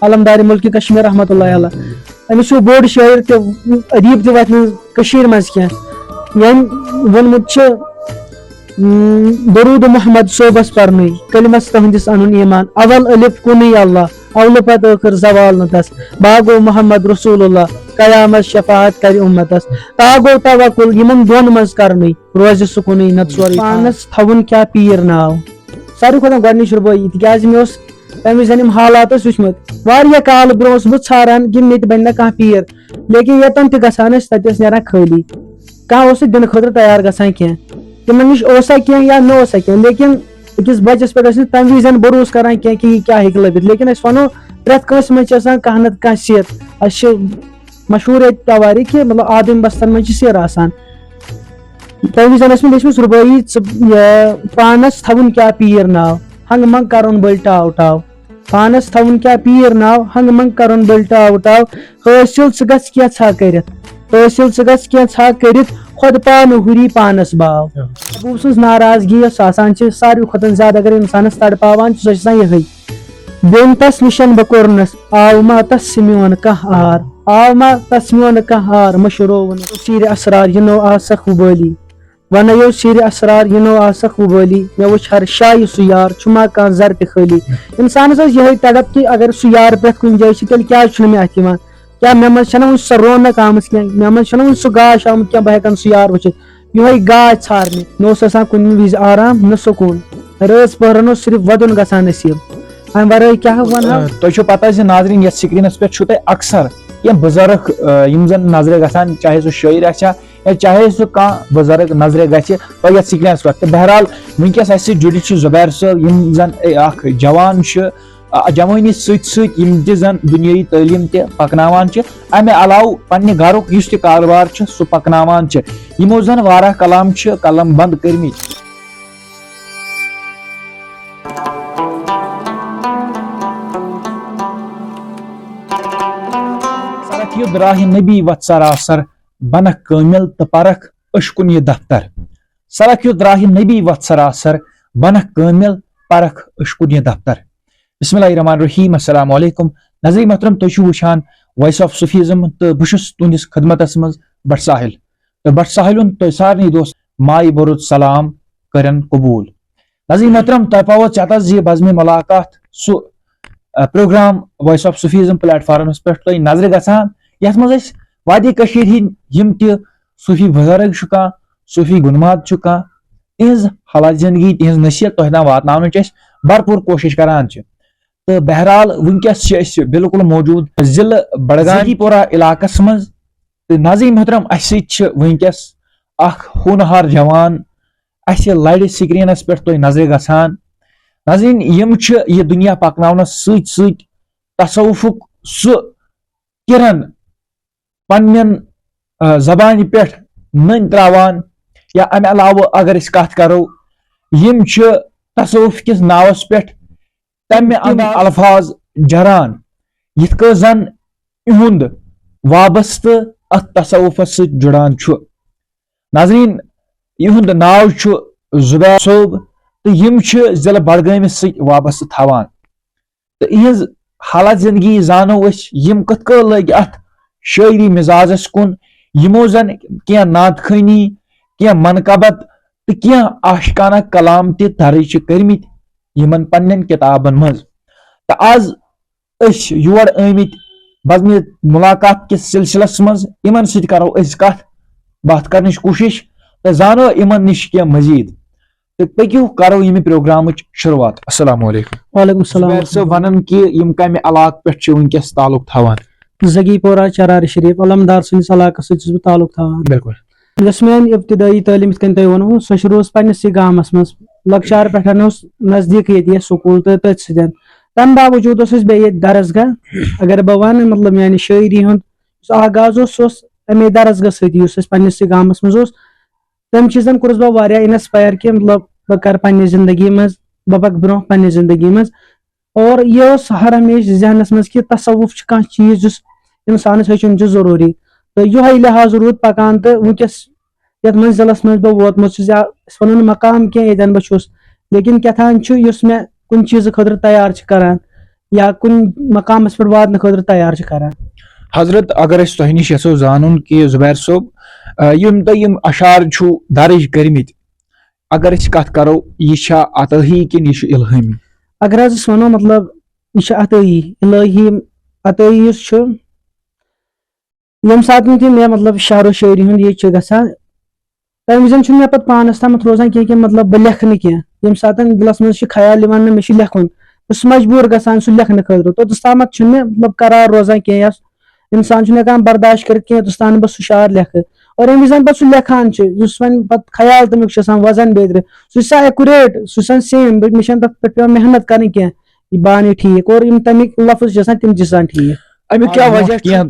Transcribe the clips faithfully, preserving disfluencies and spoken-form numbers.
علمدار ملک کشمیر رحمت اللہ علیہ۔ أمِس چھُ بوٚڑ شٲعر تہِ، ادیٖب تہِ وتہِ منٛز کٔشیٖرِ منٛز کینٛہہ۔ ییٚمۍ ووٚنمُت چھُ، اۭں، درود محمد صوبس پرنُے، کلمس تہنٛدِس انُن ایمان، اول الف کُنُے اللہ، اولہٕ پتہٕ ٲخر زوال نہٕ تس، باگو محمد رسول اللہ، قیامت شفاعت کرِ امتس، تاگو توکل یِمن دۄن منٛز کرنُے، روزِ سکوٗنٕے نتہٕ سورُے۔ پانس تھاوُن کیٛاہ پیٖر ناو؟ ساروی کھۄتہٕ گۄڈٕنِچ رُبٲعی، تِکیٛازِ مےٚ اوس تَمہِ وِزِ یِم حالات ٲسۍ وٕچھمٕتۍ۔ واریاہ کالہٕ برونٛہہ اوسُس بہٕ ژھانٛڈان کہِ مےٚ تہِ بَنہِ نا کانٛہہ پیٖر، لیکن ییٚتٮ۪ن تہِ گژھان ٲسۍ، تَتہِ ٲسۍ نیران خٲلی۔ کانٛہہ اوس نہٕ دِنہٕ خٲطرٕ تیار گژھان کینٛہہ۔ تِمن نِش اوسا کینٛہہ یا نہ اوسا کینٛہہ، لیکن أکِس بَچَس پٮ۪ٹھ ٲسۍ نہٕ تَمہِ وِزِ بروسہٕ کران کینٛہہ کہِ یہِ کیٛاہ ہیٚکہِ لٔبِتھ۔ لیکن أسۍ وَنو، پرٛٮ۪تھ کٲنٛسہِ منٛز چھِ آسان کانٛہہ نَتہٕ کانٛہہ سِر۔ اَسہِ چھِ مشہوٗر ییٚتہِ توٲریٖخ کہِ مطلب آدم بستن منٛز چھِ سِر آسان۔ تَمہِ وِزِ ٲس مےٚ لیٚچھمٕژ رُبٲعی، ژٕ، یہِ، پانَس تھاوُن کیٛاہ پیٖر ناو، ہنٛگہٕ منٛگہٕ کَرُن بٔلۍ ٹاو ٹاو۔ پانَس تھاوُن کیٛاہ پیٖر ناو، ہنٛگہٕ منٛگہٕ کَرُن بٔلۍ ٹاو ٹاو۔ حٲصِل ژٕ گژھ کینٛژھا کٔرِتھ، حٲصِل ژٕ گژھ کینٛژھا کٔرِتھ، خۄد پانہٕ ہُری پانَس باو۔ محبوٗب سٕنٛز ناراضگی یۄس آسان چھِ، ساروی کھۄتہٕ زیادٕ اگر اِنسانَس تڑپاوان چھِ، سۄ چھِ آسان یِہوٚے۔ بیوٚن تس نِشن بہٕ کوٚرنس، آو ما تس میون کانٛہہ آر؟ آو ما تس میون کانٛہہ آر؟ مٔشرووُن۔ سیرِ اسرار یہِ نو آسکھ وُبٲلی، ونیو سیرِ اسرار یہِ نو آسکھ وُبٲلی، مےٚ وٕچھ ہر شایہِ سُہ یار، چھُ ما کانٛہہ زر تہِ خٲلی؟ انسانس ٲس یِہوٚے تڑپ کہِ اگر سُہ یار پرٛٮ۪تھ کُنہِ جایہِ چھُ، تیٚلہِ کیٛازِ چھُنہٕ مےٚ اَتھِ یِوان؟ کیٛاہ مےٚ منٛز چھَنہٕ وٕنہِ سۄ رونق آمٕژ کینٛہہ؟ مےٚ منٛز چھُنہٕ وٕنہِ سُہ گاش آمُت کینٛہہ، بہٕ ہٮ۪کَن سُہ یار وٕچھِتھ؟ یِہوٚے گاش ژھارنہِ۔ نہ اوس آسان کُنہِ وِزِ آرام، نہ سکوٗن۔ رٲژ پٔہرن اوس صرف ودُن گژھان نصیب۔ امہِ ورٲے کیٛاہ ونہٕ ہا؟ آ، تۄہہِ چھو پتہ زِ ناظرین، یتھ screenس پٮ۪ٹھ چھُو تۄہہِ اکثر کینٛہہ بُزرگ، آ، یِم زن نظرِ گژھان، چاہے سُہ شٲعر آسہِ ہا یا چاہے سُہ کانٛہہ بُزرگ نظرِ گژھِ تۄہہِ یتھ screenس پٮ۪ٹھ۔ تہٕ بہرحال، وٕنکیٚس اسہِ سۭتۍ جُڑِتھ چھُ زُبیر صٲب، یِم زن، اے، اکھ جوان چھُ، آ، جوٲنی سۭتۍ سۭتۍ یِم تہِ زن دُنیٲیی تعلیٖم تہِ پکناوان چھِ، امہِ علاوٕ پننہِ گرُک یُس تہِ کارٕبار چھُ، سُہ پکناوان چھِ۔ یِمو زن واریاہ کلام چھِ قلم بند کٔرمٕتۍ۔ سرک یُتھ راہِ نبی وتھ سراسر، بنکھ کٲمل تہٕ پرکھ عشقُن یہِ دفتر۔ سرک یُتھ راہِ نبی وتھ سراسر، بنکھ کٲمل، پرکھ عشقُن یہِ دفتر۔ بسم اللہ الرحمن الرحیم، السلام علیکم۔ ناظرین محترم، تُہۍ چھِو وٕچھان Voice of Sufism تہٕ بہٕ چھُس تُہنٛدِس خدمتس منٛز بٹ ساحل۔ تہٕ بٹ ساحلُن تۄہہِ سارنٕے دوست مایہِ بوٚرُت سلام کٔرِن قبوٗل۔ ناظرین محترم، تۄہہِ پاوو ژٮ۪تس زِ بزمِ ملاقات سُہ، آ، پروگرام Voice of Sufism platformس پٮ۪ٹھ تۄہہِ نظرِ گژھان، یتھ منٛز أسۍ وادی کٔشیٖرِ ہٕنٛدۍ یِم تہِ صوٗفی بُزرگ چھُ کانٛہہ، صوٗفی گُنماد چھُ کانٛہہ، تِہنٛز حالات زندگی، تِہنٛز نصیحت تۄہہِ تام واتناونٕچ أسۍ بھرپوٗر کوٗشِش کران چھِ۔ تہٕ بہرحال، وٕنکیٚس چھِ أسۍ بالکل موجود ضلع بڈگام زگی پورہ علاقس منٛز۔ تہٕ ناظرین محترم، اسہِ سۭتۍ چھِ وٕنکیٚس اکھ ہونہار جوان، اسہِ لرِ screenس پٮ۪ٹھ تۄہہِ نظرِ گژھان۔ ناظرین، یِم چھِ یہِ دُنیا پکناونس سۭتۍ سۭتۍ تصوفُک سُہ کرن پننٮ۪ن، آ، زبانہِ پٮ۪ٹھ نٔنۍ تراوان۔ یا امہِ علاوٕ اگر أسۍ کتھ کرو، یِم چھِ تصوف کِس ناوس پٮ۪ٹھ تمہِ تِم انداز الفاظ جران، یِتھ کٔنۍ زن یِہُنٛد وابستہٕ اتھ تصوفس سۭتۍ جُڑان چھُ۔ ناظرین، یِہُنٛد ناو چھُ زبیر صٲب تہٕ یِم چھِ ضلع بڈگٲمِس سۭتۍ وابستہٕ تھاوان۔ تہٕ یِہٕنٛز حالات زندگی زانو أسۍ، یِم کِتھ کٔنۍ لٔگۍ اَتھ شٲعری مزازس کُن، یِمو زن کینٛہہ نعت خوٲنی، کینٛہہ منقبت تہٕ کینٛہہ عاشقانہ کلام تہِ درج چھِ کٔرمٕتۍ یِمن پننٮ۪ن کِتابن منٛز۔ تہٕ از أسۍ یور آمٕتۍ بزمِ ملاقات کِس سلسلس منٛز، یِمن سۭتۍ کرو أسۍ کتھ باتھ کرنٕچ کوٗشش تہٕ زانو یِمن نِش کینٛہہ مزید۔ تہٕ پٔکِو کرو ییٚمہِ پروگرامٕچ شروٗعات۔ السلام علیکم۔ وعلیکم السلام۔ زبیر صٲب، ونان کہِ یِم کمہِ علاقہٕ پٮ۪ٹھ چھِ وٕنکیٚس تعلق تھاوان؟ زگی پورہ، چرارِ شریف، علمدار سٕنٛدِس علاقس سۭتۍ چھُس بہٕ تعلق تھاوان۔ بِلکُل۔ یۄس میٲنۍ ابتدٲیی تعلیٖم، یِتھ کٔنۍ تۄہہِ ووٚنوُ، سۄ چھِ روٗز پننِسٕے گامس منٛز۔ لۄکچار پٮ۪ٹھ اوس نزدیٖکٕے ییٚتہِ یہِ سکوٗل تہٕ تٔتھۍ سۭتۍ۔ تمہِ باوجوٗد اوس اَسہِ بیٚیہِ ییٚتہِ درسگاہ۔ اگر بہٕ ونہٕ، مطلب، میانہِ شٲعری ہُنٛد یُس آغاز اوس، سُہ اوس اَمے درسگاہ سۭتی، یُس اَسہِ پننِسٕے گامس منٛز اوس۔ تَمہِ چیٖزن کوٚرُس بہٕ واریاہ inspire کہِ، مطلب، بہٕ کرٕ پننہِ زندگی منٛز، بہٕ پکہٕ برونٛہہ پننہِ زندگی منٛز۔ اور یہِ اوس ہر ہمیشہٕ ذہنس منٛز کہِ تصوف چھُ کانٛہہ چیٖز یُس انسانس ہیٚچھُن چھُ ضروٗری۔ تہٕ یِہوٚے لحاظ روٗد پکان، تہٕ وٕنکیٚس یتھ منٛز ضلعس منٛز بہٕ ووتمُت چھُس، یا أسۍ ونو نہٕ مقام کینٛہہ ییٚتٮ۪ن بہٕ چھُس، لیکن کیٛاہ تام چھُ یُس مےٚ کُنہِ چیٖزٕ خٲطرٕ تیار چھُ کران۔ یا کُنہِ مقامس پٮ۪ٹھ واتنہٕ خٲطرٕ تیار چھِ کران۔ حضرت، اگر أسۍ تۄہہِ نِش یژھو زانُن کہِ زُبیر صٲب، آ، یِم تۄہہِ یِم اشعار چھُو درٕج کٔرمٕتۍ، اگر أسۍ کتھ کرو، یہِ چھا عطٲہی کِنہٕ یہِ چھُ الہٲمی؟ اگر حظ أسۍ ونو، مطلب، یہِ چھُ عطٲیی، الٲہی عطٲیی یُس چھُ، ییٚمہِ ساتہٕ تہِ مےٚ، مطلب، شعر و شٲعری ہُنٛد یہِ چھُ گژھان، تَمہِ وِزِ چھُنہٕ مےٚ پَتہٕ پانَس تامَتھ روزان کینٛہہ کہِ، مطلب، بہٕ لیکھٕ نہٕ کینٛہہ۔ ییٚمہِ ساتہٕ دِلَس منٛز چھُ خیال یِوان، نہ، مےٚ چھُ لیکھُن، بہٕ چھُس مجبوٗر گژھان سُہ لیکھنہٕ خٲطرٕ۔ توٚتَس تامَتھ چھُنہٕ مےٚ، مطلب، قرار روزان کینٛہہ، یا اِنسان چھُنہٕ ہٮ۪کان برداشت کٔرِتھ کینٛہہ، یوٚتَس تام نہٕ بہٕ سُہ شعر لیکھٕ۔ اور ییٚمہِ وِزِ زَن پَتہٕ سُہ لیکھان چھُ، یُس وۄنۍ پَتہٕ خیال تَمیُک چھُ آسان وَزَن بیترِ، سُہ چھُ آسان ایکوریٹ، سُہ چھُ آسان سیم، مےٚ چھَنہٕ تَتھ پٮ۪ٹھ پٮ۪وان محنت کَرٕنۍ کینٛہہ، یہِ بانی ٹھیٖک۔ اور یِم تَمِکۍ لفظ چھِ آسان، تِم چھِ آسان ٹھیٖک۔ اَمیُک کیٛاہ آ، وجہ چھُ؟ کینٛہہ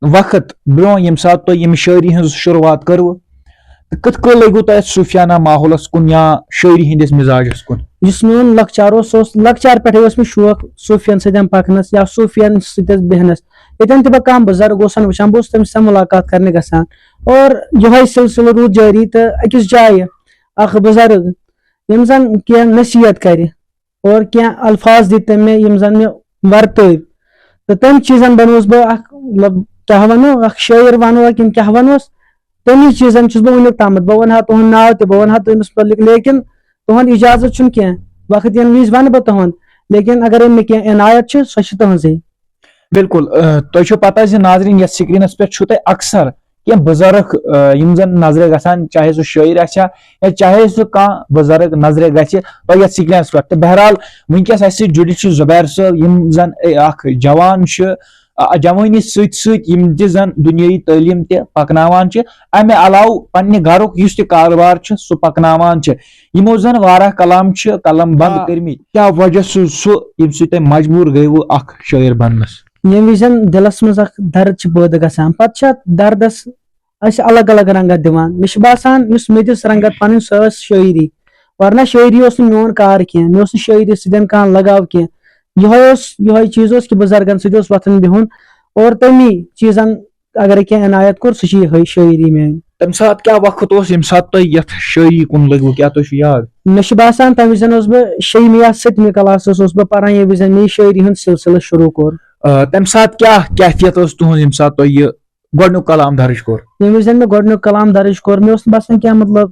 وقت برونٛہہ، ییٚمہِ ساتہٕ تۄہہِ ییٚمہِ شٲعری ہٕنٛز شروٗعات کٔروٕ، تہٕ کِتھ کٔنۍ لٔگوٕ تۄہہِ اَتھ صوٗفیانہ ماحولَس کُن یا شٲعری ہٕنٛدِس مِزاجَس کُن؟ یُس میون لۄکچار اوس، سُہ اوس، لۄکچار پٮ۪ٹھَے اوس مےٚ شوق صوٗفیَن سۭتۍ پَکنَس یا صوٗفیَن سۭتۍ بیٚہنَس۔ ییٚتٮ۪ن تہِ بہٕ کانٛہہ بُزرگ اوسَن وٕچھان، بہٕ اوسُس تٔمِس سۭتۍ مُلاقات کَرنہِ گژھان۔ اور یِہوٚے سِلسِلہٕ روٗد جٲری، تہٕ أکِس جایہِ اَکھ بُزرگ، ییٚمۍ زَن کینٛہہ نصیحت کَرِ، اور کینٛہہ الفاظ دِتۍ تٔمۍ مےٚ، یِم زَن مےٚ ورتٲوۍ۔ تہٕ تَمہِ چیٖزَن بَنووُس بہٕ اَکھ، مطلب، کیٛاہ وَنو، اَکھ شٲعر وَنوا کِنہٕ کیٛاہ وَنوس، تَمی چیٖزَن چھُس بہٕ وٕنیُک تامَتھ۔ بہٕ وَنہٕ ہا تُہُنٛد ناو تہِ، بہٕ وَنہٕ ہا تٔمِس مُتعلِق، لیکِن تُہُنٛد اِجازت چھُنہٕ کینٛہہ۔ وقت یِنہٕ وِزِ وَنہٕ بہٕ تُہُنٛد، لیکِن اگر أمۍ مےٚ کینٛہہ عنایت چھِ، سۄ چھِ تُہٕنٛزٕے۔ بِلکُل، آ، تۄہہِ چھو پتہ زِ ناظریٖن، یَتھ سکریٖنَس پٮ۪ٹھ چھُو تۄہہِ اکثر کینٛہہ بُزرگ، آ، یِم زَن نظرِ گژھان، چاہے سُہ شٲعر آسہِ ہا یا چاہے سُہ کانٛہہ بُزرگ نظرِ گژھِ تۄہہِ یَتھ سکریٖنَس پٮ۪ٹھ۔ تہٕ بہرحال، وٕنکیٚس اَسہِ سۭتۍ جُڑِتھ چھُ زُبیر صٲب، یِم زَن، اے، اکھ جوان چھُ، آ، جوٲنی سۭتۍ سۭتۍ یِم تہِ زَن دُنیٲیی تعلیٖم تہِ پَکناوان چھِ۔ اَمہِ علاوٕ پننہِ گَرُک یُس تہِ کارٕبار چھُ، سُہ پَکناوان چھِ۔ یِمو زَن واریاہ کلام چھِ قلم بند آ۔ کٔرمٕتۍ۔ کیٛاہ وجہ چھُ سُہ، ییٚمہِ سۭتۍ تۄہہِ مجبوٗر گٔیوٕ اکھ شٲعر بننَس؟ ییٚمہِ وِزِ دِلس منٛز اکھ درد چھِ پٲدٕ گژھان، پتہٕ چھِ اتھ دردس أسۍ الگ الگ رنگت دِوان۔ مےٚ چھُ باسان، یُس مےٚ دِژ رنگت پنٕنۍ، سۄ ٲس شٲعری، ورنہ شٲعری اوس نہٕ میون کار کینٛہہ، مےٚ اوس نہٕ شٲعری سۭتۍ کانٛہہ لگاو کینٛہہ۔ یِہوٚے اوس، یِہوٚے چیٖز اوس کہِ بُزرگن سۭتۍ اوس وۄتھُن بِہُن، اور تٔمی چیٖزن اگر کینٛہہ عنایت کوٚر، سُہ چھُ یِہوٚے شٲعری میٲنۍ۔ تَمہِ ساتہٕ کیٛاہ وقت اوس، ییٚمہِ ساتہٕ تۄہہِ یَتھ شٲعری کُن لٔگوٕ؟ کیٛاہ تۄہہِ چھُ یاد؟ مےٚ چھُ باسان، تَمہِ وِزِ اوس بہٕ شیٚیِمہِ یا سٔتمہِ کلاسَس اوسُس بہٕ پَران، ییٚمہِ وِزِ مےٚ یہِ شٲعری ہُنٛد سِلسِلہٕ شروٗع کوٚر۔ آ، تَمہِ ساتہٕ کیٛاہ کیفیت ٲس تُہٕنٛز، ییٚمہِ ساتہٕ تۄہہِ یہِ گۄڈٕنیُک کلام درٕج کوٚر؟ ییٚمہِ وِزِ مےٚ گۄڈٕنیُک کلام درٕج کوٚر، مےٚ اوس نہٕ باسان کینٛہہ، مطلب،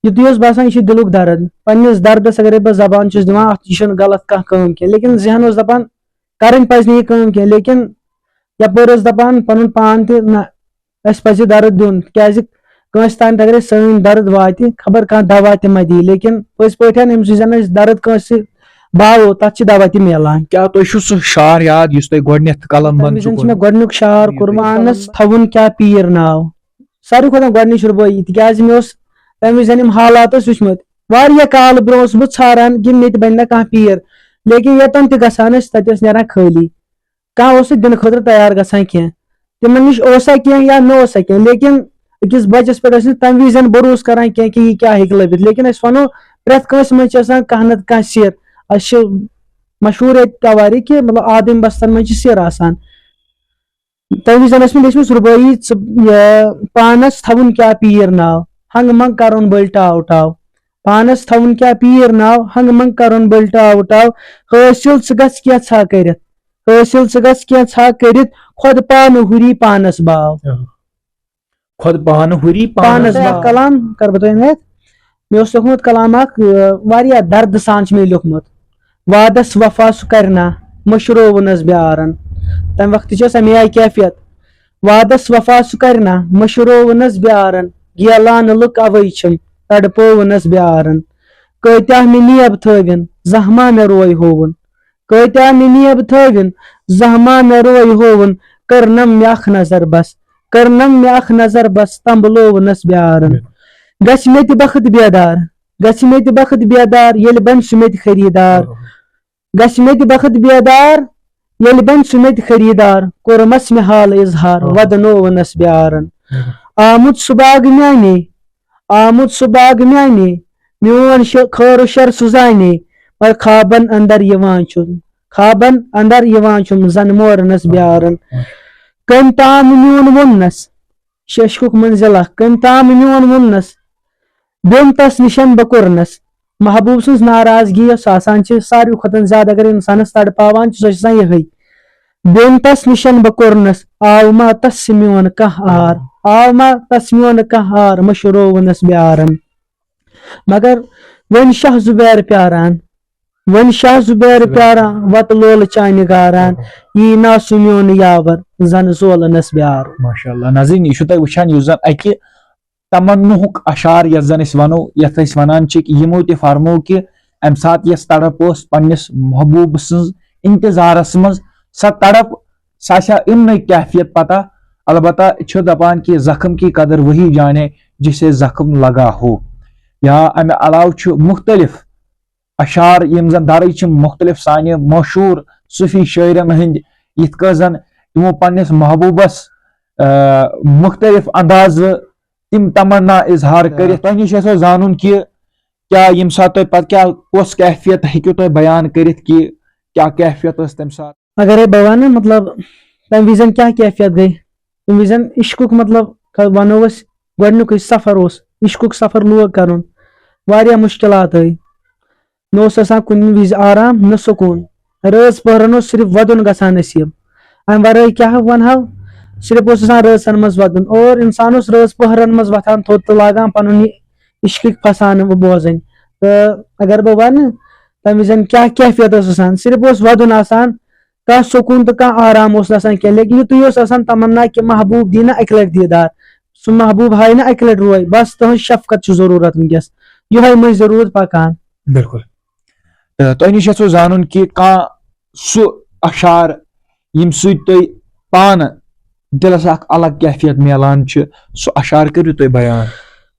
یُتُے اوس باسان، یہِ چھُ دِلُک درد۔ پنٛنِس دردَس اگرَے بہٕ زبان چھُس دِوان، اَتھ، یہِ چھُنہٕ غلط کانٛہہ کٲم کینٛہہ، لیکِن ذہن اوس دَپان، کَرٕنۍ پَزِ نہٕ یہِ کٲم کینٛہہ، لیکِن یَپٲرۍ اوس دَپان پَنُن پان تہِ، نہ، اَسہِ پَزِ یہِ درد دیُن، کیٛازِ کٲنٛسہِ تام تہِ اگرَے سٲنۍ درد واتہِ، خبر کانٛہہ دوا تہِ ما دی، لیکِن پٔزۍ پٲٹھۍ ییٚمہِ سۭتۍ زَن أسۍ درد کٲنٛسہِ باوو، تَتھ چھِ دوا تہِ میلان۔ کیٛاہ تۄہہِ چھُو سُہ شعر یاد، یُس تۄہہِ گۄڈٕنٮ۪تھ قلم تَمہِ بند وِزِ چھُ چھُ مےٚ کوٚرمُت؟ گۄڈٕنیُک شعر یہِ کوٚرمُت، پانَس تھاوُن کیٛاہ پیٖر ناو۔ ساروی کھۄتہٕ گۄڈٕنِچ رُبٲعی، تِکیٛازِ مےٚ اوس تَمہِ وِزِ یِم حالات ٲسۍ وٕچھمٕتۍ۔ واریاہ کالہٕ برونٛہہ اوسُس بہٕ ژھانٛڈان کہِ مےٚ تہِ بَنہِ نا کانٛہہ پیٖر، لیکِن یوٚتَن تہِ گژھان ٲسۍ، تَتہِ ٲسۍ نیران خٲلی۔ کانٛہہ اوس نہٕ دِنہٕ خٲطرٕ تیار گژھان کینٛہہ۔ تِمَن نِش اوسا کینٛہہ یا نہ اوسا کینٛہہ، لیکِن أکِس بَچَس پٮ۪ٹھ ٲسۍ نہٕ تَمہِ وِزِ بروسہٕ کَران کینٛہہ کہِ یہِ کیٛاہ ہیٚکہِ لٔبِتھ۔ لیکِن أسۍ وَنو، پرٛٮ۪تھ کٲنٛسہِ منٛز چھِ آسان کانٛہہ نَتہٕ کانٛہہ سِر۔ اَسہِ چھِ مشہوٗر ییٚتہِ تواری کہِ، مطلب، آدم بستَن منٛز چھِ سِر آسان۔ تَمہِ وِزِ ٲس مےٚ لیٚچھمٕژ رُبٲعی، ژٕ، یہِ، پانَس تھاوُن کیٛاہ پیٖر ناو، ہنٛگہٕ منٛگہٕ کَرُن بٔلۍ ٹاو ٹاو۔ پانَس تھاوُن کیٛاہ پیٖر ناو، ہنٛگہٕ منٛگہٕ کَرُن بٔلۍ ٹاو ٹاو۔ حٲصِل ژٕ گژھ کینٛژھا کٔرِتھ، حٲصِل ژٕ گژھ کینٛژھا کٔرِتھ، خۄد پانہٕ ہُری پانَس باو۔ خۄد پانہٕ ہُری پانَس پانَس باو۔ باو۔ کلام کَرٕ بہٕ تۄہہِ عنایت۔ مےٚ اوس لیوٚکھمُت کلام اکھ، آ، واریاہ دردٕ سان چھُ مےٚ لیوٚکھمُت۔ وعدس وفا سُہ کرِ نا، مٔشروونس بیارن۔ تمہِ وقتہٕ چھِ آسان مےٚ آیہِ کیفیت۔ وعدس وفا سُہ کرِ نا، مٔشروونس بیارن۔ گیلان لُکھ اوے چھِم، تڑپوونس بیارن۔ کۭتیاہ مےٚ نیب تھٲوِن، زانٛہہ ما مےٚ روے ہووُن۔ کۭتیاہ مےٚ نیب تھٲوِن، زانٛہہ ما مےٚ روے ہووُن۔ کٔرنم مےٚ اکھ نظر بس، کٔرنم مےٚ اکھ نظر بس، تمبلوونس بیارن۔ گژھِ مےٚ تہِ بخت بیدار، گژھِ مےٚ تہِ بخت بیدار، ییٚلہِ بنہِ سُہ مےٚ تہِ خریٖدار۔ گژھِ مےٚ تہِ بخت بیدار، ییٚلہِ بنہِ سُہ مےٚ تہِ خریٖدار۔ کوٚرمس مےٚ حال اظہار، آ۔ ودنوونس بیارن۔ آمُت سُہ باغ میانے، آمُت سُہ باغ میانے، میون ش-، خٲر و شر سُہ زانے، مگر خوابن اندر یِوان چھُم، خوابن اندر یِوان چھُم زن مورنس بیارن۔ کٔمۍ تام میون ووٚننس، ششکُک منزلہ، کٔمۍ تام میون ووٚننس، بیوٚم تس نِشن بہٕ کوٚرنس، محبوب سٕنٛز ناراضگی یۄس آسان چھِ، ساروی کھۄتہٕ زیادٕ اگر اِنسانَس تڑپاوان چھِ، سۄ چھِ آسان یِہے: "بیوٚن تَس نِشَن بہٕ کوٚرنَس، آو ما تَس میون کانٛہہ عار، آو ما تَس میون کانٛہہ عار، مٔشروونَس بیارَن۔" مگر وۄنۍ شاہ زُبیر پیاران، وۄنۍ شاہ زُبیر پیاران، وَتہٕ لولہٕ چانہِ گاران، یی نا سُہ میون یاور، زَن زولنَس بیار۔ ماشاء اللہ۔ ناظرین، یہِ چھُو تۄہہِ وٕچھان، یُس زَن اَکہِ تمنہُک اشعار یتھ زن أسۍ ونو، یتھ أسۍ ونان چھِ کہِ یِمو تہِ فرمو کہِ امہِ ساتہٕ یۄس تڑپ ٲس پننِس محبوب سٕنٛز انتظارس منٛز، سۄ تڑپ، سۄ چھا یِمنٕے کیفیت پتہ؟ البتہ چھِ دپان کہِ زخم کی قدر وہی جانے جسے زخم لگا ہو۔ یا امہِ علاوٕ چھُ مختلف اشعار یِم زن درٕج چھِ مختلف سانہِ مشہوٗر صوٗفی شٲعرن ہٕنٛدۍ، یِتھ کٔنۍ زن تِمو پننِس محبوبس، آ، مختلف اندازٕ تِم تمنا اظہار کٔرِتھ۔ تۄہہِ نِش یژھو زانُن کہِ کیٛاہ ییٚمہِ ساتہٕ تۄہہِ پتہٕ کیٛاہ، کۄس کیفیت ہیٚکِو تُہۍ بیان کٔرِتھ کہِ کیٛاہ کیفیت ٲس تَمہِ ساتہٕ؟ اگرے بہٕ ونہٕ، مطلب، تَمہِ وِزٮ۪ن کیٛاہ کیفیت گٔے، تَمہِ وِزٮ۪ن عشقُک، مطلب، ونو أسۍ، گۄڈٕنیُکُے سفر اوس، عشقُک سفر لوگ کرُن، واریاہ مُشکِلات ٲے۔ نہ اوس آسان کُنہِ وِزِ آرام، نہ سکوٗن۔ رٲژ پٔہرن اوس صرف وَدُن گژھان نصیٖب۔ اَمہِ وَرٲے کیٛاہ وَنہو؟ صرف اوس آسان رٲژن منٛز وَدُن، اور اِنسان اوس رٲژ پٔہرن منٛز وۄتھان تھوٚد تہٕ لاگان پَنُن یہِ عشقٕکۍ فسانہٕ بوزٕنۍ۔ تہٕ اگر بہٕ وَنہٕ، تَمہِ وِزٮ۪ن کیٛاہ کیفیت ٲس آسان، صرف اوس وَدُن آسان، کانٛہہ سکوٗن تہٕ کانٛہہ آرام اوس نہٕ آسان کینٛہہ، لیکن یُتُے اوس آسان تمنا کہِ محبوب دی نہٕ اَکہِ لَٹہِ دیٖدار، سُہ محبوب ہایہِ نہٕ اَکہِ لَٹہِ روے، بس تُہٕنٛز شفقت چھِ ضروٗرت وٕنکیٚس، یِہوٚے مٔنٛزۍ ضروٗرت پکان۔ بِلکُل۔ تہٕ تۄہہِ نِش یَژھو زانُن کہِ کانٛہہ سُہ اشعار ییٚمہِ سۭتۍ تۄہہِ پانہٕ دِلس اکھ الگ کیفیت میلان چھِ، سُہ اشعار کٔرِو تُہۍ بیان۔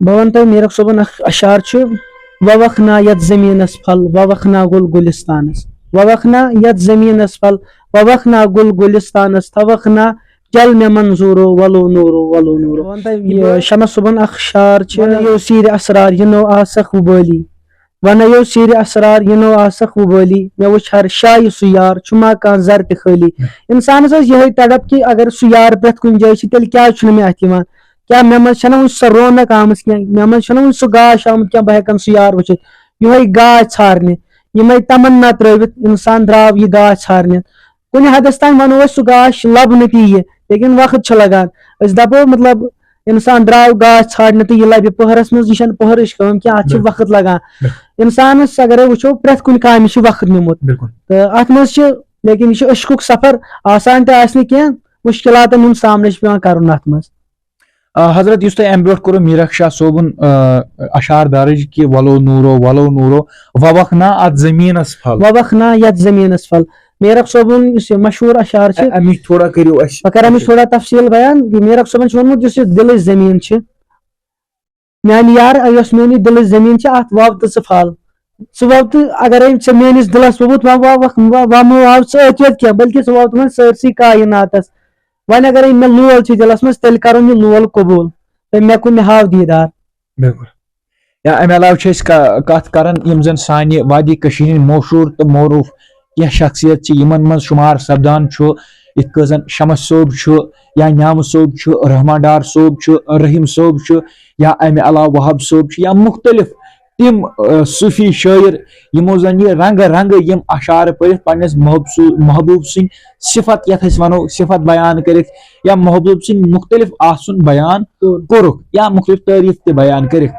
بہٕ وَنہٕ تۄہہِ، میٖرک صٲبُن اکھ اشعار چھُ: "ووکھ نا یتھ زٔمیٖنس پھل، ووکھ نا گُل گُلِستانس، ووکھ نا یتھ زٔمیٖنس پھل، ووکھ نا گُل گُلِستانس، تھوکھ نا جل مےٚ منظوٗرو، ولو نوٗرو، ولو نوٗرو۔" بہٕ وَنہٕ تۄہہِ، یہِ شمس صٲبُن اکھ شعر چھُ: "وَنَیو سیٖرِ اسرار، یہِ نو آسکھ وُبٲلی، وَنَیو سیٖرِ اسرار، یہِ نو آسکھ وُبٲلی، مےٚ وٕچھ ہر شایہِ سُہ یار، چھُ ما کانٛہہ زر تہِ خٲلی۔" اِنسانَس ٲس یِہوٚے تڑپ کہِ اگر سُہ یار پرٛٮ۪تھ کُنہِ جایہِ چھِ، تیٚلہِ کیٛازِ چھُنہٕ مےٚ اَتھِ یِوان؟ کیٛاہ مےٚ منٛز چھَنہٕ وٕنہِ سۄ رونق آمٕژ کینٛہہ؟ مےٚ منٛز چھُنہٕ وٕنہِ سُہ گاش آمُت کینٛہہ، بہٕ ہٮ۪کَن سُہ یار وٕچھِتھ؟ یِہوٚے گاش ژھارنہِ، یِمَے تمنا ترٛٲوِتھ اِنسان درٛاو یہِ گاش ژھارنہِ۔ کُنہِ حدس تام ونو أسۍ سُہ گاش لبنہٕ تہِ یہِ، لیکن وقت چھُ لگان۔ أسۍ دپو، مطلب، انسان درٛاو گاش ژھانڈنہِ تہٕ یہِ لبہِ پٔہرس منٛز، یہِ چھنہٕ پٔہرٕچ کٲم کینٛہہ، اتھ چھِ بِلکُل۔ وقت لگان۔ بِلکُل۔ انسانس اگرے وٕچھو، پرٛٮ۪تھ کُنہِ کامہِ چھُ وقت نیومُت۔ بِلکُل۔ تہٕ اتھ منٛز چھِ، لیکن یہِ چھُ عشقُک سفر، آسان تہِ آسہِ نہٕ کینٛہہ، مُشکِلاتن ہُنٛد سامنہٕ چھُ پٮ۪وان کرُن اتھ منٛز۔ آ، حضرت، یُس تۄہہِ اَمہِ برونٛٹھ کوٚروٕ میٖرک شاہ صٲبُن، آ، اشعار درٕج کہِ "ولو نوٗرو، ولو نوٗرو، ووکھ نا اَتھ زٔمیٖنَس پھل۔" ووکھ نا یَتھ زٔمیٖنَس پھل۔ میٖرک صٲبُن یُس یہِ مشہوٗر اشعار چھِ، اَ-، اَمِچ تھوڑا کٔرِو اَسہِ۔ بہٕ کَرٕ اَمِچ تھوڑا تفصیٖل بیان۔ یہِ میٖرک صٲبَن چھُ ووٚنمُت، یُس یہِ دِلٕچ زٔمیٖن چھِ، میٛانہِ یار، یۄس میٛٲنۍ یہِ دِلٕچ زٔمیٖن چھِ، اَتھ وَو تہٕ ژٕ پھل۔ ژٕ وَو تہٕ اگرے ژےٚ میٛٲنِس دِلَس ووٚمُت، وَ-، وَ-، وَ-، وَ-، وَ-، مہٕ وَو ژٕ أتھۍ یوت کینٛہہ، بلکہِ ژٕ وَو تِمَن سٲرسٕے کائناتَس۔ وۄنۍ اگرے مےٚ لول چھُ دِلس منٛز، تیٚلہِ کرُن یہِ لول قبوٗل۔ تہٕ مےٚ کُن مےٚ ہاو دیٖدار۔ بِلکُل۔ یا اَمہِ علاوٕ چھِ أسۍ کا-، کَتھ کران یِم زَن سانہِ وادی کٔشیٖرِ ہِنٛدۍ مشہوٗر تہٕ معروٗف کینٛہہ شخصیت چھِ، یِمن منٛز شُمار سپدان چھُ، یِتھ کٔنۍ زَن شمس صٲب چھُ، یا نیامہٕ صٲب چھُ، رحمان ڈار صٲب چھُ، رحیٖم صٲب چھُ، یا اَمہِ علاوٕ وہاب صٲب چھُ، یا مُختٔلِف تِم، آ، صوٗفی شٲعر یِمو زَن یہِ رنٛگہٕ رنٛگہٕ یِم اشعار پٔرِتھ پننِس محب-، سُ-، محبوٗب سٕنٛدۍ صفت، یَتھ أسۍ وَنو صفت بیان کٔرِتھ، یا محبوٗب سٕنٛدۍ مُختٔلِف آسُن بیان کوٚر۔ کوٚرُکھ، یا مُختٔلِف تعریٖف تہِ بیان کٔرِکھ۔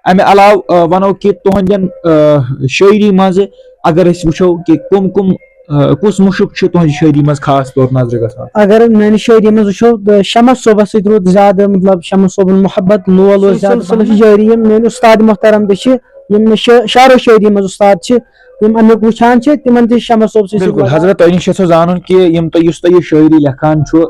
اَمہِ علاوٕ، آ، وَنو کہِ تُہنٛدٮ۪ن، آ، شٲعری منٛز اگر أسۍ وٕچھو کہِ کٕم کٕم، آ، کُس مُشُک چھُ تُہنٛزِ شٲعری منٛز خاص طور نظرِ گژھان؟ اگر میٛانہِ شٲعری منٛز وٕچھو، تہٕ شمس صٲبَس سۭتۍ روٗد زیادٕ، مطلب، شمس صٲبُن محبت لول اوس سُے زیادٕ سلسلہٕ پہم۔ چھُ جٲری۔ یِم میٛٲنۍ اُستاد محترم تہِ چھِ، یِم مےٚ شع-، شعر و شٲعری منٛز اُستاد چھِ، یِم اَمیُک وٕچھان چھِ، تِمن تہِ چھِ شمس صٲب سٕے سۭتۍ بِلکُل۔ روزان۔ حضرت، تۄہہِ نِش یَژھو زانُن کہِ یِم تۄہہِ، یُس تۄہہِ یہِ شٲعری لیکھان چھُ،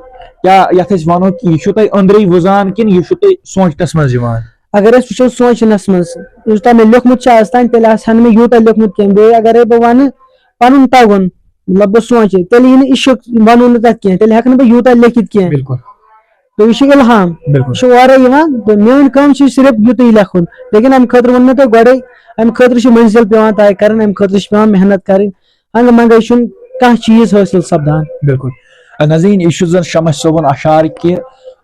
کیٛاہ یَتھ أسۍ وَنو کہِ یہِ چھُو تۄہہِ أنٛدرَے وُزان کِنہٕ یہِ چھُو تۄہہِ سونٛچنَس منٛز یِوان؟ اگر أسۍ وٕچھو سونٛچنَس منٛز، یوٗتاہ مےٚ لیوٚکھمُت چھُ آز تام، تیٚلہِ آسہِ ہا نہٕ مےٚ یوٗتاہ لیوٚکھمُت کینٛہہ۔ بیٚیہِ اگرے بہٕ وَنہٕ پَنُن تَگُن، مطلب، بہٕ سونٛچہِ، تیٚلہِ یی نہٕ عشق وَنو نہٕ تَتھ کینٛہہ، تیٚلہِ ہٮ۪کہٕ نہٕ بہٕ یوٗتاہ لیکھِتھ کینٛہہ۔ بِلکُل۔ تہٕ یہِ چھُ الہام، بِلکُل۔ یہِ چھُ اورَے یِوان، تہٕ میٛٲنۍ کٲم چھِ صرف یُتُے لیکھُن۔ لیکن اَمہِ خٲطرٕ ووٚن مےٚ تۄہہِ گۄڈَے، اَمہِ خٲطرٕ چھِ مٔنزِل پٮ۪وان طے کَرٕنۍ، اَمہِ خٲطرٕ چھِ پٮ۪وان محنت کَرٕنۍ۔ ہنٛگہٕ منٛگَے چھُنہٕ کانٛہہ چیٖز حٲصِل سَپدان۔ بِلکُل۔ ناظریٖن، یہِ چھُ زَن شمس صٲبُن اشعار کہِ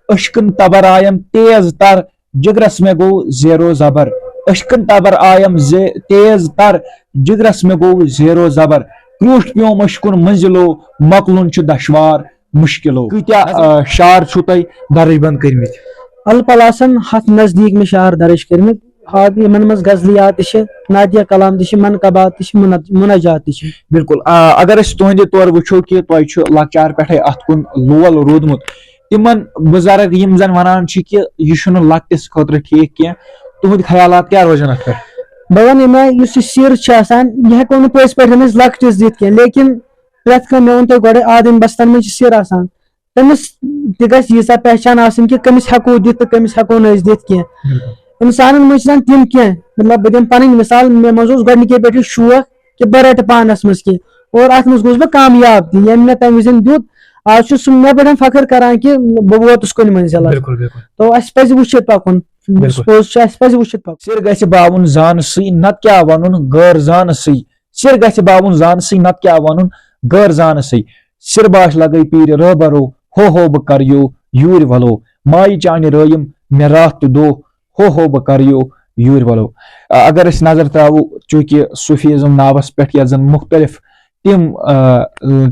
عشقن تبر آیم تیز تر، جگرس مےٚ گوٚو زیر و زبر۔ اشکن تبر آیم زِ تیز تر، جگرس مےٚ گوٚو زیرو زبر۔ کرٛوٗٹھ پیوم اشکُن منزلو، مۄکلُن چھُ دشوار مُشکلو۔ کۭتیاہ، آ، شعر چھُو تۄہہِ درج بند کٔرمٕتۍ؟ الپلاسن ہتھ نزدیٖک مےٚ شعر درج کٔرمٕتۍ۔ آ، یِمن منٛز غزلیات تہِ چھِ، نعتیہ کلام تہِ چھِ، منقبات تہِ چھِ، مُنت-، مناجات تہِ چھِ۔ بِلکُل۔ آ، اگر أسۍ تُہنٛدِ طور وٕچھو کہِ تۄہہِ چھُ لۄکچار پٮ۪ٹھے اتھ کُن لول روٗدمُت، تِمن بُزرگ یِم زن ونان چھِ کہِ یہِ چھُنہٕ لۄکٹِس خٲطرٕ ٹھیٖک کینٛہہ، تُہنٛدۍ خیالات کیٛاہ روزن اتھ پٮ۪ٹھ؟ بہٕ ونہٕ یِمے، یُس یہِ سِر چھُ آسان، یہِ ہٮ۪کو نہٕ پٔزۍ پٲٹھۍ أسۍ لۄکٹِس دِتھ کینٛہہ، لیکن پرٛٮ۪تھ کانٛہہ، مےٚ ووٚن تۄہہِ گۄڈے، آدم بستن منٛز چھِ سِر آسان۔ تٔمِس تہِ گژھِ ییٖژاہ پہچان آسٕنۍ کہِ کٔمِس ہٮ۪کو دِتھ تہٕ کٔمِس ہٮ۪کو نہٕ أسۍ دِتھ کینٛہہ۔ بِلکُل۔ اِنسانن منٛز چھِ آسان تِم کینٛہہ، مطلب، بہٕ دِمہٕ پنٕنۍ مثال، مےٚ منٛز اوس گۄڈٕنِکے پٮ۪ٹھٕے شوق کہِ بہٕ رَٹہٕ پانَس منٛز کینٛہہ، اور اَتھ منٛز گوٚوُس بہٕ کامیاب تہِ، ییٚمۍ مےٚ تَمہِ وِزِ دیُت۔ آز چھُس سُہ مےٚ پٮ۪ٹھ فخر کران کہِ بہٕ ووتُس کُنہِ منزِلَس۔ بِلکُل، بِلکُل۔ تو اَسہِ پَزِ وٕچھِتھ پَکُن۔ بِلکُل۔ پوٚز چھُ، اَسہِ پَزِ وٕچھِتھ پَکُن۔ سِر گژھِ باوُن زانسٕے، نَتہٕ کیٛاہ وَنُن غٲر زانسٕے۔ سِر گژھِ باوُن زانسٕے، نَتہٕ کیٛاہ وَنُن غٲر زانسٕے۔ سِر باش لگے پیٖرِ رہبرو، ہو ہو بہٕ کَرٕ یو یوٗرۍ وَلو۔ مایہِ چانہِ رٲیِم مےٚ راتھ تہٕ دۄہ، ہو ہو بہٕ کَرٕ یو یوٗرۍ وَلو۔ آ، اگر أسۍ نظر ترٛاوو، چوٗنٛکہِ صوٗفیٖزم ناوَس پٮ۪ٹھ یَتھ زَن مُختٔلِف تِم، آ،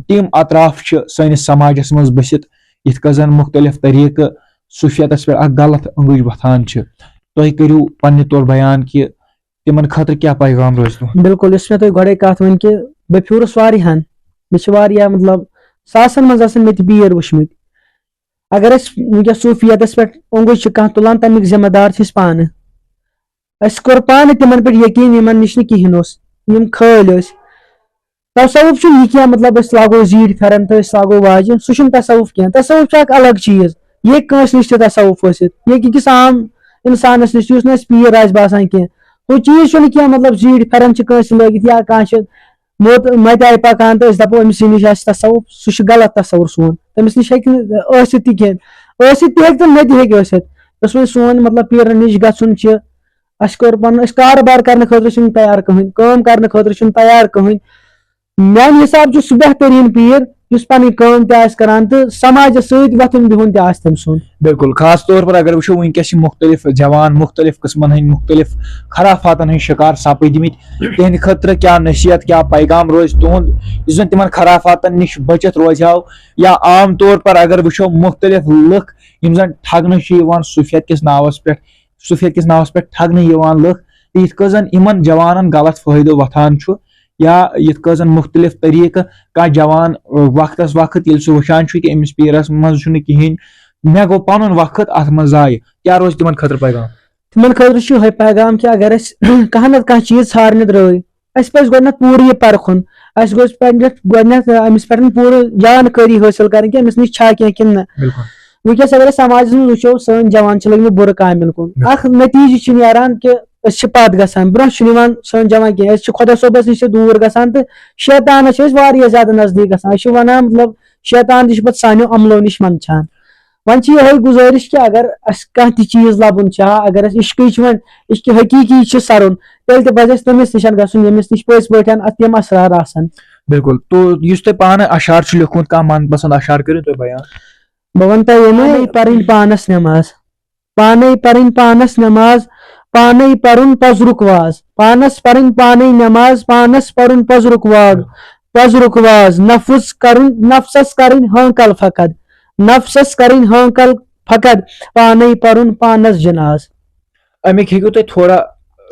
تِم اطراف چھِ سٲنِس سماجَس منٛز بٔسِتھ، یِتھ کٔنۍ زَن مُختٔلِف طریٖقہٕ صوٗفیتَس پٮ۪ٹھ اَکھ غلط اَنٛگُج وۄتھان چھِ۔ تُہۍ کٔرِو پنٛنہِ طور بیان کہِ تِمن خٲطرٕ کیٛاہ پیغام روزِ تُہُنٛد؟ بِلکُل، یُس مےٚ تۄہہِ گۄڈَے کَتھ ؤنۍ کہِ بہٕ پھیوٗرُس واریاہَن، مےٚ چھِ واریاہ، مطلب، ساسَن منٛز آسَن مےٚ تہِ پیٖر وٕچھمٕتۍ۔ اگر أسۍ وٕنکیٚس صوٗفیتَس پٮ۪ٹھ اوٚنٛگُج چھِ کانٛہہ تُلان، تَمیُک ذمہٕ دار چھِ أسۍ پانہٕ۔ اَسہِ کوٚر پانہٕ تِمن پٮ۪ٹھ یقیٖن، یِمن نِش نہٕ کِہیٖنۍ اوس، یِم کھٲلۍ ٲسۍ۔ تصوف چھُنہٕ یہِ کینٛہہ، مطلب، أسۍ لاگو زیٖٹھۍ پھٮ۪رن تہٕ أسۍ لاگو واجہِ، سُہ چھُنہٕ تصوف کینٛہہ۔ تصوف چھُ اکھ الگ چیٖز، یہِ ہیٚکہِ کٲنٛسہِ نِش تہِ تصوف ٲسِتھ، یہِ ہیٚکہِ أکِس عام اِنسانَس نِش تہِ، یُس نہٕ اَسہِ پیٖر آسہِ باسان کینٛہہ۔ ہُہ چیٖز چھُنہٕ کینٛہہ، مطلب، زیٖٹھۍ پھٮ۪رن چھِ کٲنٛسہِ لٲگِتھ یا کانٛہہ چھُ موت-، مَتہِ آیہِ پَکان تہٕ أسۍ دَپو أمِس نِش آسہِ تصوف، سُہ چھُ غلط تصوُر سون۔ تٔمِس نِش ہیٚکہِ نہٕ ٲسِتھ تہِ کینٛہہ، ٲسِتھ تہِ ہیٚکہِ تہٕ نہ تہِ ہیٚکہِ ٲسِتھ۔ یۄس وۄنۍ سون، مطلب، پیٖرَن نِش گژھُن چھِ، اَسہِ کوٚر پَنُن، أسۍ کارٕبار کَرنہٕ خٲطرٕ چھِنہٕ تیار کٕہٕنۍ، کٲم کَرنہٕ خٲطرٕ چھِنہٕ تیار کٕہٕنۍ۔ میٛانہِ حِساب چھُ سُہ بہتریٖن پیٖر، یُس پَنٕنۍ کٲم تہِ آسہِ کَران تہٕ سماجَس سۭتۍ وۄتھُن بِہُن تہِ آسہِ تٔمۍ سُنٛد۔ بِلکُل، خاص طور پر اگر وٕچھو، وٕنکیٚس چھِ مُختٔلِف جوان مُختٔلِف قٕسمَن ہٕنٛدۍ مُختٔلِف خرافاتَن ہٕنٛدۍ شِکار سَپٕدمٕتۍ۔ تِہنٛدِ خٲطرٕ کیٛاہ نصیحت، کیٛاہ پیغام روزِ تُہُنٛد، یُس زَن تِمَن خرافاتَن نِش بٔچِتھ روزِ ہاو؟ یا عام طور پر اگر وٕچھو، مُختٔلِف لُکھ یِم زَن ٹھگنہٕ چھِ یِوان صوٗفیت کِس ناوَس پٮ۪ٹھ، صوٗفیت کِس ناوَس پٮ۪ٹھ ٹھگنہٕ یِوان لُکھ، تہٕ یِتھ کٔنۍ زَن یِمَن جوانَن غلط فٲیدٕ وۄتھان چھُ، یا یِتھ کٔنۍ زَن مُختٔلِف طریٖقہٕ کانٛہہ جوان، آ، وقتَس وقت ییٚلہِ سُہ وٕچھان چھُ کہِ أمِس پیٖرَس منٛز چھُنہٕ کِہیٖنۍ، مےٚ گوٚو پَنُن وقت اَتھ منٛز ضایع، کیٛاہ روزِ تِمَن خٲطرٕ پیغام؟ تِمَن خٲطرٕ چھُ یِہوٚے پیغام کہِ اگر أسۍ کانٛہہ نَتہٕ کانٛہہ چیٖز ژھانٛڈنہِ درٛٲے، اَسہِ پَزِ گۄڈٕنٮ۪تھ پوٗرٕ یہِ پَرخُن۔ اَسہِ گوٚژھ پنٛنِس گۄڈٕنٮ۪تھ، آ، أمِس پٮ۪ٹھ پوٗرٕ جانکٲری حٲصِل کَرٕنۍ کہِ أمِس نِش چھا کینٛہہ کِنہٕ نہ۔ بِلکُل۔ وٕنکیٚس اگر أسۍ سماجَس منٛز وٕچھو، سٲنۍ جوان چھِ لٔگمٕتۍ بُرٕ کامٮ۪ن کُن۔ بِلکُل۔ اَکھ نٔتیٖجہٕ چھُ نیران کہِ أسۍ چھِ پَتھ گژھان، برٛونٛہہ چھُنہٕ یِوان سٲنۍ جوان کینٛہہ۔ أسۍ چھِ خۄدا صٲبَس نِش تہِ دوٗر گژھان تہٕ شیطانَس چھِ أسۍ واریاہ زیادٕ نزدیٖک گژھان۔ أسۍ چھِ وَنان، مطلب، شیطان تہِ چھُ پَتہٕ سانیو عملو نِش منٛدچھان۔ وۄنۍ چھِ یِہوٚے گُزٲرِش کہِ اگر اَسہِ کانٛہہ تہِ چیٖز لَبُن چھا، اگر اَسہِ عشقٕچ وۄنۍ، عشقِ حقیٖقی چھِ سَرُن، تیٚلہِ تہِ پَزِ اَسہِ تٔمِس نِش گژھُن، ییٚمِس نِش پٔزۍ پٲٹھۍ اَتھ یِم اَسرار آسَن۔ بِلکُل۔ تو یُس تۄہہِ پانہٕ اَشعار چھُ لیوٚکھمُت، کانٛہہ من پسنٛد اَشعار کٔرِو تُہۍ بیان۔ بہٕ وَنہٕ تۄہہِ یِمَے، پانَے پَرٕنۍ پانَس نٮ۪ماز، پانَے پَرٕنۍ پانَس نٮ۪ماز، پانَے پَرُن پَزرُک واز، پانَس پَرٕنۍ پانَے نٮ۪ماز، پانَس پَرُن پَزرُک واگ، پَزرُک واز، نفس کَرُن، نفسَس کَرٕنۍ ہٲنٛکَل فقط، نفسَس کَرٕنۍ ہٲنٛکَل فقط، پانَے پَرُن پانَس جِناز۔ اَمِکۍ ہیٚکِو تُہۍ تھوڑا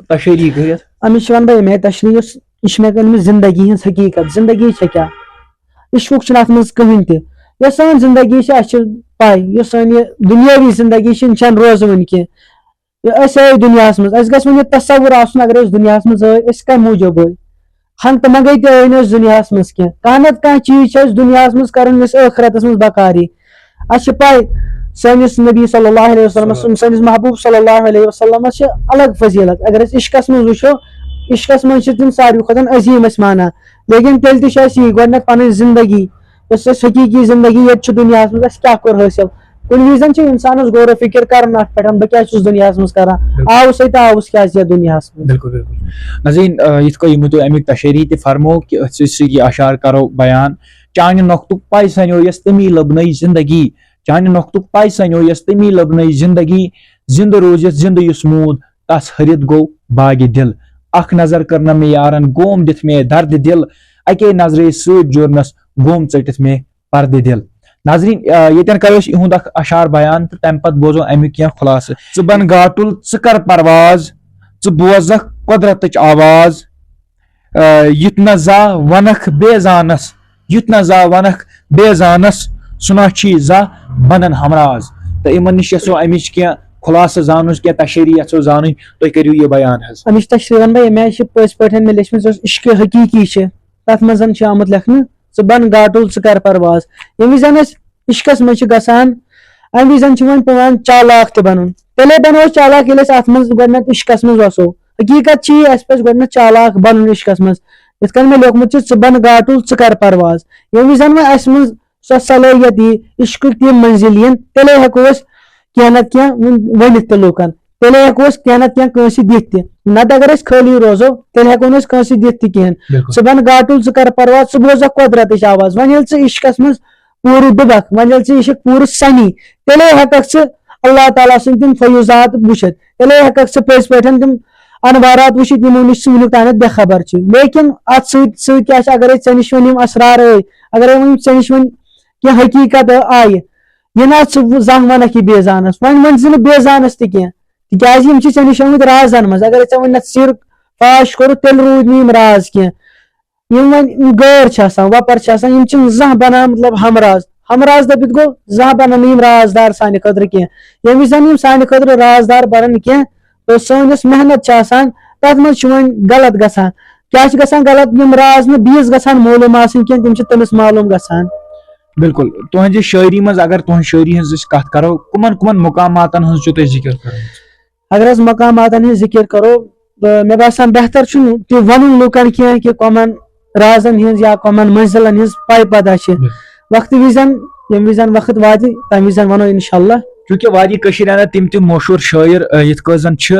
تشریح کٔرِتھ؟ اَمِچ وَنہٕ بہٕ ییٚمہِ آیہِ تشریح، یُس، یہِ چھِ مےٚ کٔرمٕژ زندگی ہٕنٛز حقیٖقت۔ زندگی چھےٚ کیٛاہ؟ عشقُک چھُنہٕ اَتھ منٛز کٕہٕنۍ تہِ۔ یۄس سٲنۍ زندگی چھِ، اَسہِ چھِ پَے، یۄس سٲنۍ یہِ دُنیٲوی زندگی چھِ، یِم چھَنہٕ روزٕ وٕنہِ کینٛہہ۔ یہِ أسۍ آے دُنیاہَس منٛز، اَسہِ گژھِ وۄنۍ یہِ تصوُر آسُن، اگر أسۍ دُنیاہَس منٛز آے، أسۍ کَمہِ موٗجوٗب آے؟ ہنٛگتہٕ منٛگَے تہِ آے نہٕ أسۍ دُنیاہَس منٛز کینٛہہ۔ کانٛہہ نَتہٕ کانٛہہ چیٖز چھِ اَسہِ دُنیاہَس منٛز کَرُن، یُس ٲخرَتَس منٛز بکار یی۔ اَسہِ چھِ پَے، سٲنِس نبی صلی اللہ علیہ وسلمَس، سٲنِس محبوب صلی اللہ علیہ وسلمَس چھِ الگ فضیلت۔ اگر أسۍ عشقَس منٛز وٕچھو، عشقَس منٛز چھِ تِم ساروی کھۄتہٕ عظیٖم أسۍ مانان۔ لیکن تیٚلہِ تہِ چھِ اَسہِ یی گۄڈٕنٮ۪تھ پَنٕنۍ زندگی، یۄس اَسہِ حقیٖقی زندگی ییٚتہِ چھِ دُنیاہَس منٛز، اَسہِ کیٛاہ کوٚر حٲصِل؟ کُنہِ وِزِ چھِ اِنسانَس غور و فِکر کَرُن اَتھ پٮ۪ٹھ، بہٕ کیٛاہ چھُس دُنیاہَس منٛز کَران؟ بِلکُل۔ آوُس ہے تہٕ آوُس کیٛازِ یَتھ دُنیاہَس منٛز؟ بِلکُل، بِلکُل۔ نازنیٖن، آ، یِتھ کٔنۍ یِمو تۄہہِ اَمِکۍ تشریح تہِ فرمو کہِ أتھۍ سۭتۍ سۭتۍ یہِ اَشعار کَرو بیان۔ چانہِ نۄقطُک پَے سَنیو یَس تٔمی لٔبنَے زندگی، چانہِ نۄقطُک پَے سَنیو یَس تٔمی لٔبنَے زندگی، زِندٕ روٗزِتھ زِندٕ یُس موٗد، تس ہرِتھ گوٚو باغِ دِل۔ اکھ نظر کٔرنم مےٚ یارن، گوم دِتھ مےٚ دردِ دِل۔ اکے نظرِ سۭتۍ جُرنس، گوم ژٔٹِتھ مےٚ پردِ دِل۔ ناظرین، آ، ییٚتٮ۪ن کرو أسۍ یِہُنٛد اکھ اشعار بیان تہٕ تمہِ پتہٕ بوزو امیُک کینٛہہ خلاصہٕ۔ ژٕ بن گاٹُل، ژٕ کر پرواز، ژٕ بوزکھ قۄدرتٕچ آواز۔ آ، یُتھ نہ زانٛہہ ونکھ بے زانس، یُتھ نہ زانٛہہ ونکھ بے زانس، سُہ نہ چھی زانٛہہ بنن ہمراز۔ تہٕ یِمن نِش یژھو امِچ کینٛہہ خلاصہٕ زانُن، کینٛہہ تشہیری یژھو زانٕنۍ، تُہۍ کٔرِو یہِ بیان حظ۔ امِچ تشریح ونہٕ بہٕ ییٚمہِ آیہِ چھِ پٔزۍ پٲٹھۍ مےٚ لیچھمٕژ، یۄس عشقِ حقیقی چھِ، تتھ منٛز چھِ آمُت لیکھنہٕ، ژٕ بن گاٹُل، ژٕ کر پرواز۔ ییٚمہِ وِزِ أسۍ عشقس منٛز چھِ گژھان، امہِ وِزِ چھِ وۄنۍ پٮ۪وان چالاک تہِ بنُن۔ تیٚلے بنو أسۍ چالاک، ییٚلہِ أسۍ اتھ منٛز گۄڈٕنٮ۪تھ عشقس منٛز وسو۔ حقیقت چھِ یہِ، اسہِ پزِ گۄڈٕنٮ۪تھ چالاک بنُن عشقس منٛز۔ یِتھ کٔنۍ مےٚ لیوٗکھمُت چھُ، ژٕ بن گاٹُل، ژٕ کر پرواز۔ ییٚمہِ وِزِ وۄنۍ اسہِ منٛز سۄ صلٲحیت یی، عشقٕکۍ تِم منزِل یِن، تیٚلے ہٮ۪کو أسۍ کینٛہہ نتہٕ کینٛہہ ؤنۍ-، ؤنِتھ تہِ لوٗکن۔ تیٚلے ہٮ۪کو أسۍ کینٛہہ نتہٕ کینٛہہ کٲنٛسہِ دِتھ تہِ۔ نتہٕ اگر أسۍ خٲلی روزو، تیٚلہِ ہٮ۪کو نہٕ أسۍ کٲنٛسہِ دِتھ تہِ کِہیٖنۍ۔ بِلکُل۔ ژٕ بن گاٹُل، ژٕ کر پرواز، ژٕ بوزکھ قۄدرتٕچ آواز۔ وۄنۍ ییٚلہِ ژٕ عشقس منٛز پوٗرٕ ڈُبکھ، وۄنۍ ییٚلہِ ژٕ عشق پوٗرٕ سنی، تیٚلے ہٮ۪ککھ ژٕ اللہ تعالیٰ سٕنٛدۍ تِم فیوضات وٕچھِتھ، تیٚلے ہٮ۪ککھ ژٕ پٔزۍ پٲٹھۍ تِم انوارات وٕچھِتھ، یِمو نِش ژٕ وٕنیُک تامَتھ بے خبر چھِ۔ لیکن اتھ سۭتۍ سۭتۍ کیٛاہ چھِ، اگرے ژےٚ نِش وۄنۍ یِم اسرار ٲے، اگرے وۄنۍ ژےٚ نِش وۄنۍ کینٛہہ حقیقت آیہِ، یہِ نہ ژٕ زانٛہہ ونکھ یہِ بے زانس، وۄنۍ ؤنۍ زِ نہٕ بے زانس تہِ کینٛہہ، تِکیازِ یِم چھِ ژےٚ نِش آمٕتۍ رازن منٛز۔ اگرے ژےٚ وۄنۍ نتہٕ سِر فاش کوٚرُتھ، تیٚلہِ روٗدۍ نہٕ یِم راز کینٛہہ۔ یِم وۄنۍ یِم غٲر چھِ آسان، وۄپر چھِ آسان، یِم چھِنہٕ زانٛہہ بنان، مطلب، ہمراز۔ ہمراز دٔپِتھ گوٚو زانٛہہ بنن نہٕ یِم رازدار سانہِ خٲطرٕ کینٛہہ۔ ییٚمہِ وِزِ زن یِم سانہِ خٲطرٕ رازدار بنن کینٛہہ، تہٕ سٲنۍ یۄس محنت چھِ آسان، تتھ منٛز چھُ وۄنۍ غلط گژھان۔ کیٛاہ چھُ گژھان غلط؟ یِم راز نہٕ بیٚیِس گژھان معلوٗم آسٕنۍ کینٛہہ، تِم چھِ تٔمِس معلوٗم گژھان۔ بِلکُل، تُہنٛزِ شٲعری منٛز، اگر تُہنٛز شٲعری ہٕنٛز أسۍ کتھ کرو، کُمن کُمن مقاماتن ہٕنٛز چھِو تُہۍ ذِکر کران؟ اگر أسۍ مقاماتن ہٕنٛز ذِکر کرو، تہٕ مےٚ باسان بہتر چھُنہٕ تہِ ونُن لوٗکن کینٛہہ کہِ کۄمن رازن ہٕنٛز یا کۄمن منزلن ہٕنٛز پاے پتہ چھِ۔ بِلکُل۔ وقتہٕ وِزن، ییٚمہِ وِزن وقت واتہِ، تمہِ وِزن ونو انشاءاللہ۔ چوٗنٛکہِ وادی کٔشیٖرِ اندر تِم تہِ مشہوٗر شٲعر، آ، یِتھ کٔنۍ زن چھِ،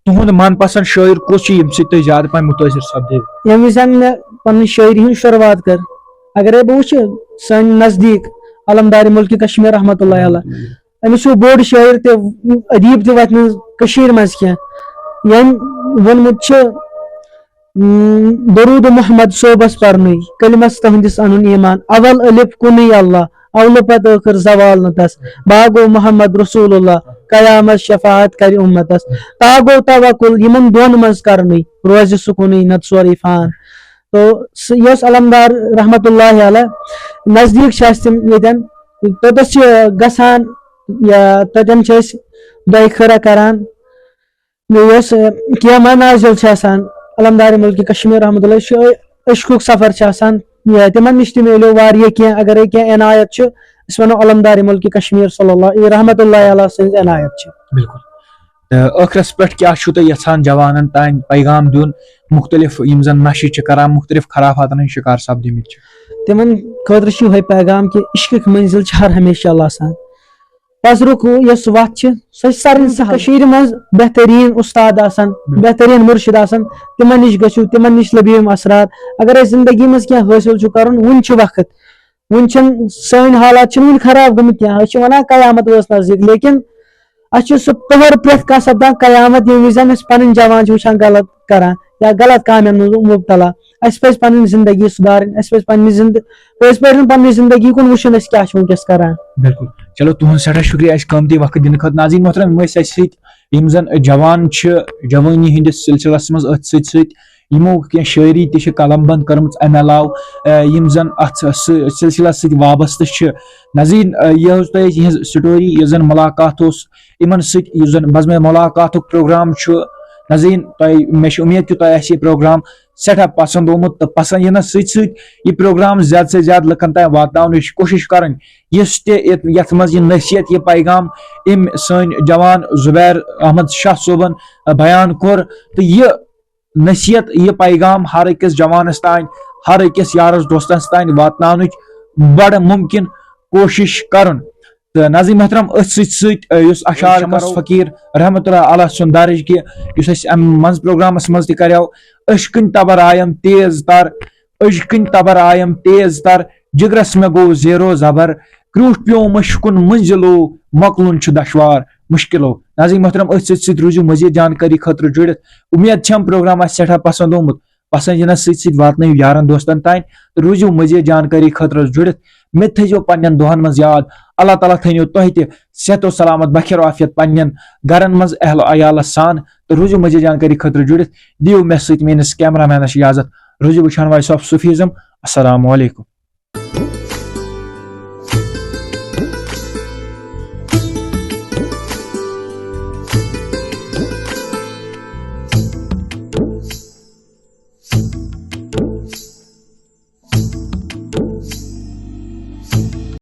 تُہُنٛد من پسنٛد شٲعر کُس چھُ، ییٚمہِ سۭتۍ تُہۍ زیادٕ پہن مُتٲثر سپدیو؟ ییٚمہِ وِزِ زن مےٚ پنٕنۍ شٲعری ہٕنٛز شروعات کٔر، اگرے بہٕ وٕچھِ سٲنۍ نزدیٖک علمدار مُلکہِ کشمیر رحمتہ اللہ علیہ، أمِس چھُ بوٚڑ شٲعر تہِ، ادیٖب تہِ وتہِ نہٕ کٔشیٖرِ منٛز کینٛہہ۔ ییٚمۍ ووٚنمُت چھُ، اۭں، درود محمد صوبس پرنُے، کلمس تہنٛدِس انُن ایمان، اول الف کُنُے اللہ، اولہٕ پتہٕ ٲخر زوال نہٕ تس۔ باگو محمد رسول اللہ، قیامت شفاعت کرِ امتس۔ تاگو توکل یِمن دۄن منٛز کرنُے، روزِ سکوٗنٕے نتہٕ سورُے فان۔ تو سُہ یہِ اوس علمدار رحمت اللہ علیہ، نزدیٖک چھِ اَسہِ تِم ییٚتٮ۪ن، توٚتَس چھِ گژھان یا تَتٮ۪ن چھِ أسۍ دۄیہِ خٲرا کران۔ یہِ یۄس، اے، کینٛہہ منازل چھِ آسان، علمدار مُلکہِ کشمیر رحمت اللہ چھُ، عشقُک سفر چھُ آسان، یا تِمن نِش تہِ میلیو واریاہ کینٛہہ، اگرے کینٛہہ عنایت چھُ، أسۍ وَنو علمدار مُلکہِ کشمیر صلی اللہ، یہِ رحمت اللہ علیہ سٕنٛز عنایت چھِ۔ بِلکُل۔ تہٕ ٲخرس پٮ۪ٹھ کیٛاہ چھُو تُہۍ یژھان جوانن تام پیغام دیُن، مُختٔلِف یِم زن نشہٕ چھِ کران، مُختٔلِف خرافاتن ہٕنٛدۍ شکار سپدِمٕتۍ چھِ؟ تِمن خٲطرٕ چھُ یِہوٚے پیغام کہِ عشقٕکۍ منزل چھِ ہر ہمیشہِ یَلہٕ آسان۔ پزرُک یۄس وتھ چھِ، سۄ چھِ سارنٕے سہل۔ کٔشیٖرِ منٛز بہتریٖن اُستاد آسان، بِلکُل۔ بہتریٖن مُرشِد آسان، تِمن نِش گٔژھِو، تِمن نِش لٔبِو یِم اثرات۔ اگر اَسہِ زندگی منٛز کینٛہہ حٲصِل چھُ کرُن، وُنہِ چھُ وقت۔ وُنہِ چھِنہٕ، سٲنۍ حالات چھِنہٕ وُنہِ خراب گٔمٕتۍ کینٛہہ۔ أسۍ چھِ وَنان قیامت وٲژ نزدیٖک، لیکن اَسہِ چھُ سُہ پٔہر پرٛٮ۪تھ کانٛہہ سپدان قیامت، ییٚمہِ وِزِ أسۍ پَنٕنۍ جوان چھِ وٕچھان غلط کران یا غلط کامٮ۪ن منٛز مُبتلا۔ اَسہِ پَزِ پَنٕنۍ زندگی سُدھارٕنۍ، اَسہِ پَزِ پَنٕنہِ زندٕ-، پٔزۍ پٲٹھۍ پَنٕنہِ زندگی کُن وٕچھُن، أسۍ کیٛاہ چھِ وٕنکیٚس کران۔ بِلکُل۔ چلو، تُہُنٛد سٮ۪ٹھاہ شُکریہ اَسہِ قۭمتی وقت دِنہٕ خٲطرٕ۔ ناظریٖن محترم، یِم ٲسۍ اَسہِ سۭتۍ، یِم زَن جوان چھِ جوٲنی ہٕنٛدِس سلسلس منٛز، أتھۍ سۭتۍ سۭتۍ یِمو کینٛہہ شٲعری تہِ چھِ قلم بند کٔرمٕژ۔ اَمہِ علاوٕ، آ، یِم زَن اَتھ سِ-، سلسلس سۭتۍ وابستہٕ چھِ۔ ناظریٖن، آ، یہِ اوس تۄہہِ یِہٕنٛز story، یُس زَن مُلاقات اوس یِمن سۭتۍ، یُس زَن بزمِ مُلاقاتُک program چھُ۔ ناظریٖن، تۄہہِ، مےٚ چھِ اُمید کہِ تۄہہِ آسہِ یہِ program سٮ۪ٹھاہ پسنٛد آمُت تہٕ پسنٛد یِنس سۭتۍ سۭتۍ یہِ program زیادٕ سے زیادٕ لُکن تام واتناونٕچ کوٗشِش کرٕنۍ، یُس تہِ یتھ، یتھ منٛز یہِ نصیحت، یہِ پیغام أمۍ سٲنۍ جوان زبیر احمد شاہ صٲبن بیان کوٚر، تہٕ یہِ نصیحت، یہِ پیغام ہر أکِس جوانس تام، ہر أکِس یارس دوستس تام واتناونٕچ بڑٕ مُمکِن کوٗشِش کرُن۔ تہٕ ناظریٖن محترم، أتھۍ سۭتۍ سۭتۍ، آ، یُس اشعار شمس کرو فقیٖر رحمتہ اللہ علیہ سُنٛد درج کہِ یُس اَسہِ اَمہِ منٛز programس منٛز تہِ کریو، عشقٕنۍ تبر آیم تیز تر، عشقٕنۍ تبر آیم تیز تر، جگرس مےٚ گوٚو زیرو زبر، کرٛوٗٹھ پیوم عشقُن مٔنزِلو، مۄکلُن چھُ دشوار، مُشکِلو۔ ناظرین محترم، أتھۍ سۭتۍ سۭتۍ روٗزِو مزید جانکٲری خٲطرٕ جُڑِتھ۔ اُمید چھم پروگرام آسہِ سٮ۪ٹھاہ پسند آمُت۔ پسند یِنس سۭتۍ سۭتۍ واتنٲیِو یارن دوستن تام تہٕ روٗزِو مزید جانکٲری خٲطرٕ جُڑِتھ۔ مےٚ تہِ تھٲیزیو پننٮ۪ن دۄہن منٛز یاد۔ اللہ تعالیٰ تھٲینو تۄہہِ تہِ صحت و سلامت، بخیر و عافیت پننٮ۪ن گرن منٛز، اہل و عیالس سان۔ تہٕ روٗزِو مزید جانکٲری خٲطرٕ جُڑِتھ۔ دِیِو مےٚ سۭتۍ میٲنِس کیمرہ مینس اجازت۔ روٗزِو وٕچھان واے صٲب صوفیزم۔ السلام علیکم۔